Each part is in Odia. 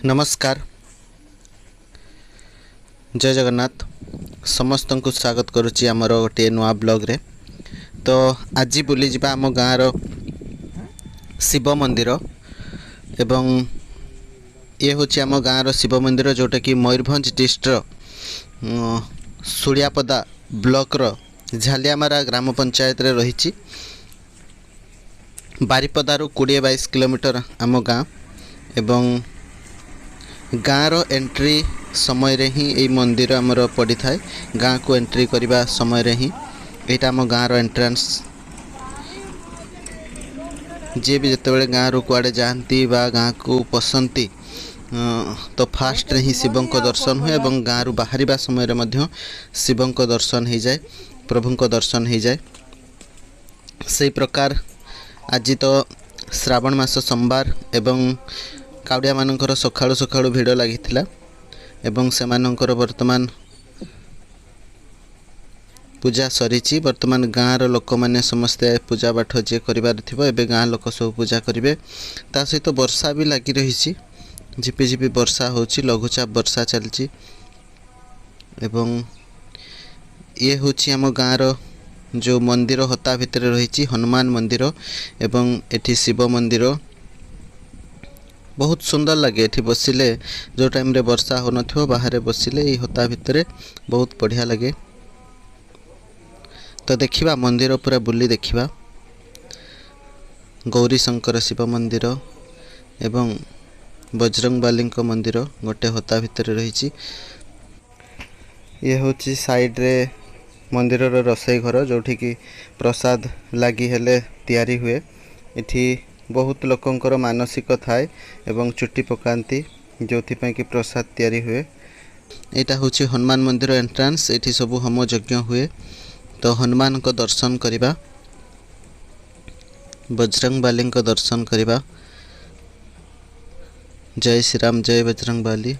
ନମସ୍କାର, ଜୟ ଜଗନ୍ନାଥ। ସମସ୍ତଙ୍କୁ ସ୍ୱାଗତ କରୁଛି ଆମର ଗୋଟିଏ ନୂଆ ବ୍ଲଗ୍ରେ। ତ ଆଜି ବୁଲିଯିବା ଆମ ଗାଁର ଶିବ ମନ୍ଦିର ଏବଂ ଇଏ ହେଉଛି ଆମ ଗାଁର ଶିବ ମନ୍ଦିର, ଯେଉଁଟାକି ମୟୂରଭଞ୍ଜ ଡିଷ୍ଟ୍ରିକ୍ଟର ଶୁଳିଆପଦା ବ୍ଲକର ଝାଲିଆମାରା ଗ୍ରାମ ପଞ୍ଚାୟତରେ ରହିଛି। ବାରିପଦାରୁ 20-22 କିଲୋମିଟର ଆମ ଗାଁ ଏବଂ ଗାଁର ଏଣ୍ଟ୍ରି ସମୟରେ ହିଁ ଏଇ ମନ୍ଦିର ଆମର ପଡ଼ିଥାଏ। ଗାଁକୁ ଏଣ୍ଟ୍ରି କରିବା ସମୟରେ ହିଁ ଏଇଟା ଆମ ଗାଁର ଏଣ୍ଟ୍ରାନ୍ସ। ଯିଏ ବି ଯେତେବେଳେ ଗାଁରୁ କୁଆଡ଼େ ଯାଆନ୍ତି ବା ଗାଁକୁ ପଶନ୍ତି, ତ ଫାଷ୍ଟରେ ହିଁ ଶିବଙ୍କ ଦର୍ଶନ ହୁଏ ଏବଂ ଗାଁରୁ ବାହାରିବା ସମୟରେ ମଧ୍ୟ ଶିବଙ୍କ ଦର୍ଶନ ହେଇଯାଏ, ପ୍ରଭୁଙ୍କ ଦର୍ଶନ ହେଇଯାଏ। ସେଇ ପ୍ରକାର ଆଜି ତ ଶ୍ରାବଣ ମାସ ସୋମବାର ଏବଂ କାଉଡ଼ିଆମାନଙ୍କର ସକାଳୁ ସକାଳୁ ଭିଡ଼ ଲାଗିଥିଲା ଏବଂ ସେମାନଙ୍କର ବର୍ତ୍ତମାନ ପୂଜା ସରିଛି। ବର୍ତ୍ତମାନ ଗାଁର ଲୋକମାନେ ସମସ୍ତେ ପୂଜା ପାଠ ଯିଏ କରିବାର ଥିବ, ଏବେ ଗାଁ ଲୋକ ସବୁ ପୂଜା କରିବେ। ତା ସହିତ ବର୍ଷା ବି ଲାଗି ରହିଛି, ଝିପିଝିପି ବର୍ଷା ହେଉଛି, ଲଘୁଚାପ ବର୍ଷା ଚାଲିଛି। ଏବଂ ଇଏ ହେଉଛି ଆମ ଗାଁର ଯେଉଁ ମନ୍ଦିର ହତା ଭିତରେ ରହିଛି ହନୁମାନ ମନ୍ଦିର ଏବଂ ଏଠି ଶିବ ମନ୍ଦିର। ବହୁତ ସୁନ୍ଦର ଲାଗେ ଏଠି ବସିଲେ, ଯେଉଁ ଟାଇମ୍ରେ ବର୍ଷା ହେଉନଥିବ ବାହାରେ ବସିଲେ ଏଇ ହତା ଭିତରେ ବହୁତ ବଢ଼ିଆ ଲାଗେ। ତ ଦେଖିବା ମନ୍ଦିର ପୁରା ବୁଲି ଦେଖିବା, ଗୌରୀଶଙ୍କର ଶିବ ମନ୍ଦିର ଏବଂ ବଜରଙ୍ଗବାଲିଙ୍କ ମନ୍ଦିର ଗୋଟେ ହତା ଭିତରେ ରହିଛି। ଇଏ ହେଉଛି ସାଇଡ଼୍ରେ ମନ୍ଦିରର ରୋଷେଇ ଘର, ଯେଉଁଠିକି ପ୍ରସାଦ ଲାଗି ହେଲେ ତିଆରି ହୁଏ। ଏଠି ବହୁତ ଲୋକଙ୍କର ମାନସିକ ଥାଏ ଏବଂ ଚୁଟି ପକାନ୍ତି, ଯେଉଁଥିପାଇଁ କି ପ୍ରସାଦ ତିଆରି ହୁଏ। ଏଇଟା ହେଉଛି ହନୁମାନ ମନ୍ଦିର ଏଣ୍ଟ୍ରାନ୍ସ। ଏଠି ସବୁ ହୋମ ଯଜ୍ଞ ହୁଏ। ତ ହନୁମାନଙ୍କ ଦର୍ଶନ କରିବା, ବଜରଙ୍ଗବାଲିଙ୍କ ଦର୍ଶନ କରିବା। ଜୟ ଶ୍ରୀରାମ, ଜୟ ବଜରଙ୍ଗବାଲି।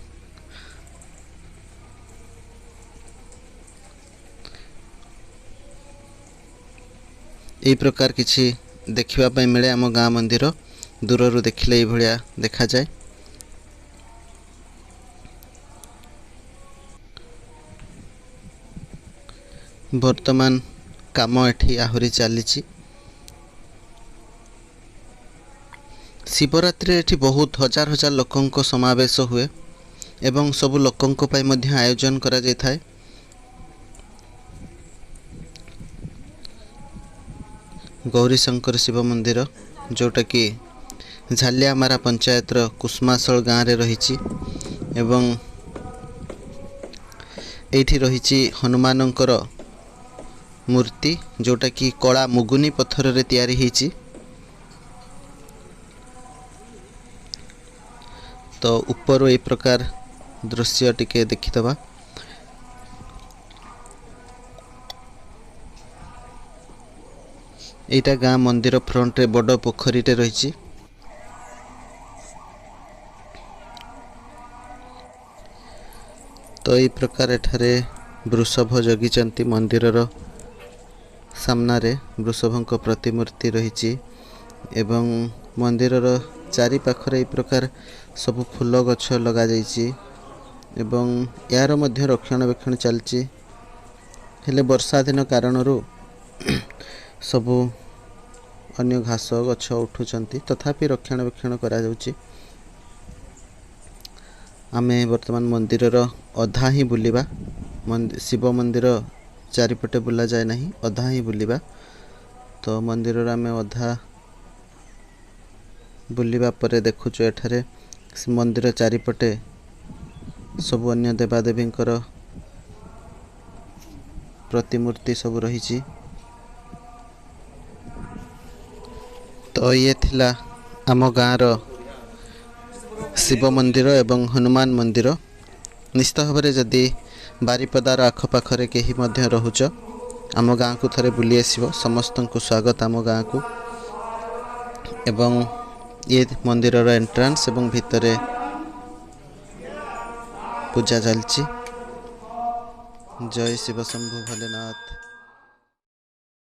ଏଇ ପ୍ରକାର କିଛି ଦେଖିବା ପାଇଁ ମିଳେ ଆମ ଗାଁ ମନ୍ଦିର। ଦୂରରୁ ଦେଖିଲେ ଏଇଭଳିଆ ଦେଖାଯାଏ। ବର୍ତ୍ତମାନ କାମ ଏଠି ଆହୁରି ଚାଲିଛି। ଶିବରାତ୍ରିରେ ଏଠି ବହୁତ ହଜାର ହଜାର ଲୋକଙ୍କ ସମାବେଶ ହୁଏ ଏବଂ ସବୁ ଲୋକଙ୍କ ପାଇଁ ମଧ୍ୟ ଆୟୋଜନ କରାଯାଇଥାଏ। ଗୌରୀଶଙ୍କର ଶିବ ମନ୍ଦିର, ଯେଉଁଟାକି ଝାଲିଆମାରା ପଞ୍ଚାୟତର କୁସୁମାସଳ ଗାଁରେ ରହିଛି ଏବଂ ଏଇଠି ରହିଛି ହନୁମାନଙ୍କର ମୂର୍ତ୍ତି, ଯେଉଁଟାକି କଳା ମୁଗୁନି ପଥରରେ ତିଆରି ହେଇଛି। ତ ଉପରୁ ଏଇ ପ୍ରକାର ଦୃଶ୍ୟ ଟିକେ ଦେଖିଦେବା। ଏଇଟା ଗାଁ ମନ୍ଦିର ଫ୍ରଣ୍ଟରେ ବଡ଼ ପୋଖରୀଟେ ରହିଛି। ତ ଏଇ ପ୍ରକାର ଏଠାରେ ବୃଷଭ ଜଗିଛନ୍ତି। ମନ୍ଦିରର ସାମ୍ନାରେ ବୃଷଭଙ୍କ ପ୍ରତିମୂର୍ତ୍ତି ରହିଛି ଏବଂ ମନ୍ଦିରର ଚାରିପାଖରେ ଏଇ ପ୍ରକାର ସବୁ ଫୁଲ ଗଛ ଲଗାଯାଇଛି ଏବଂ ଏହାର ମଧ୍ୟ ରକ୍ଷଣାବେକ୍ଷଣ ଚାଲିଛି। ହେଲେ ବର୍ଷା ଦିନ କାରଣରୁ ସବୁ ଅନ୍ୟ ଘାସ ଗଛ ଉଠୁଛନ୍ତି, ତଥାପି ରକ୍ଷଣାବେକ୍ଷଣ କରାଯାଉଛି। ଆମେ ବର୍ତ୍ତମାନ ମନ୍ଦିରର ଅଧା ହିଁ ବୁଲିବା। ଶିବ ମନ୍ଦିର ଚାରିପଟେ ବୁଲାଯାଏ ନାହିଁ, ଅଧା ହିଁ ବୁଲିବା। ତ ମନ୍ଦିରର ଆମେ ଅଧା ବୁଲିବା ପରେ ଦେଖୁଛୁ ଏଠାରେ ମନ୍ଦିର ଚାରିପଟେ ସବୁ ଅନ୍ୟ ଦେବାଦେବୀଙ୍କର ପ୍ରତିମୂର୍ତ୍ତି ସବୁ ରହିଛି। ତ ଇଏ ଥିଲା ଆମ ଗାଁର ଶିବ ମନ୍ଦିର ଏବଂ ହନୁମାନ ମନ୍ଦିର। ନିଶ୍ଚିତ ଭାବରେ ଯଦି ବାରିପଦାର ଆଖପାଖରେ କେହି ମଧ୍ୟ ରହୁଛ, ଆମ ଗାଁକୁ ଥରେ ବୁଲି ଆସିବ। ସମସ୍ତଙ୍କୁ ସ୍ୱାଗତ ଆମ ଗାଁକୁ। ଏବଂ ଇଏ ମନ୍ଦିରର ଏଣ୍ଟ୍ରାନ୍ସ ଏବଂ ଭିତରେ ପୂଜା ଚାଲିଛି। ଜୟ ଶିବ ଶମ୍ଭୁ ଭୋଲେନାଥ।